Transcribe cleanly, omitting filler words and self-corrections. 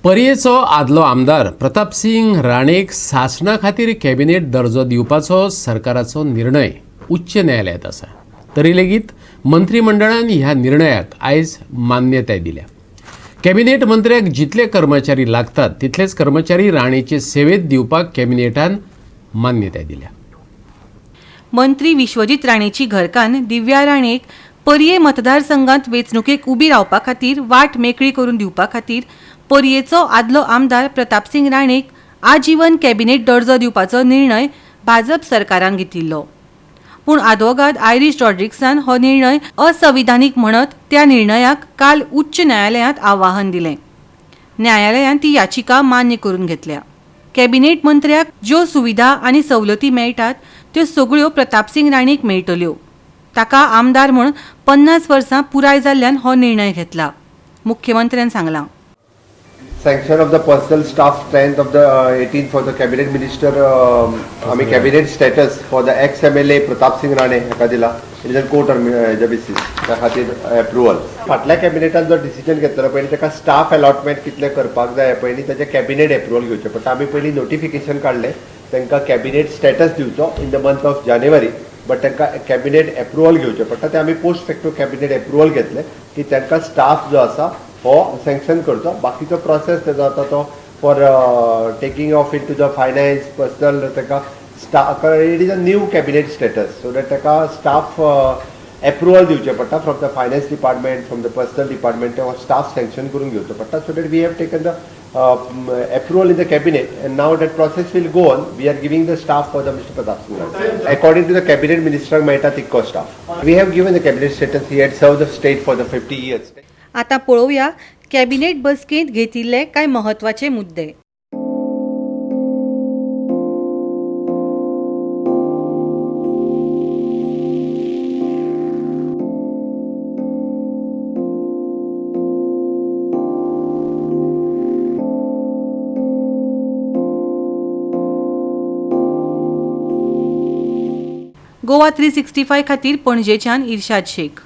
पर्येचो आदलो आमदार प्रतापसिंग राणेक सासणा खातीर कॅबिनेट दर्जो दिवपाचो सरकाराचो निर्णय उच्च न्यायालयांत आसा. तरी लेगीत मंत्रीमंडळान ह्या निर्णयाक आयज मान्यताय दिल्या. कॅबिनेट मंत्र्याक जितले कर्मचारी लागतात तितलेच कर्मचारी राणेचे सेवेत दिवपाक कॅबिनेटान मान्यताय दिल्या. मंत्री विश्वजीत राणेची घरकान्न दिव्या राणेक पर्ये मतदारसंघात वेंचणुकेक उबी रावपा खातीर वाट मेकळी करून दिवपा खातीर पर्येचो आदलो आमदार प्रतापसिंग राणेक आजीवन कॅबिनेट दर्जो दिवपाचो निर्णय भाजप सरकारान घेतिल्लो. पूण आदवोगाद आयरीश रॉड्रिक्सान हो निर्णय असंविधानीक म्हणत त्या निर्णयाक काल उच्च न्यायालयांत आव्हान दिलें. न्यायालयान ती याचिका मान्य करून घेतल्या. कॅबिनेट मंत्र्याक ज्यो सुविधा आनी सवलती मेळटात त्यो सगळ्यो प्रतापसिंग राणेक मेळटल्यो. ताका आमदार म्हूण 50 वर्सां पुराय जाल्ल्यान हो निर्णय घेतला, मुख्यमंत्र्यान सांगलां. Sanction of the personal staff strength of the 18 for the cabinet minister, आमी cabinet status for the ex MLA Pratap Singh Rane हाका दिला. It is an court हेच्या बेसीस त्या खातीर एप्रुवल. फाटल्या कॅबिनेटान जो डिसिजन घेतलो पयलीं ताका स्टाफ अलॉटमेंट कितलें करपाक जाय पयलीं ताचें कॅबिनेट एप्रुवल घेवचें पडटा. आमी पयलीं नोटिफिकेशन काडलें तांकां कॅबिनेट स्टेटस दिवचो in the month of January, but तांकां कॅबिनेट एप्रुवल घेवचें पडटा. तें आमी पोस्ट फॅक्टो कॅबिनेट एप्रुवल घेतलें की तांकां स्टाफ जो आसा हो सँक्शन करचो. बाकीचो प्रोसेस तेजो आतां तो for taking off into the finance personal ताका staff. It is a new cabinet status so that ताका स्टाफ एप्रुवल दिवचें पडटा from the finance department, from the personnel department. हो स्टाफ सँक्शन करून घेवचो पडटा. So that we have taken the approval in the cabinet and now that process will go on. We are giving the staff for the Mr. Pratap Singh Rane. According to the cabinet minister मेळटा तितको staff. We have given the cabinet status. He had served the state for the 50 years. आता पळोवया cabinet बसकेंत घेतिल्ले कांय म्हत्वाचे मुद्दे. गोवा 365 खातीर पणजेच्यान इर्शाद शेख.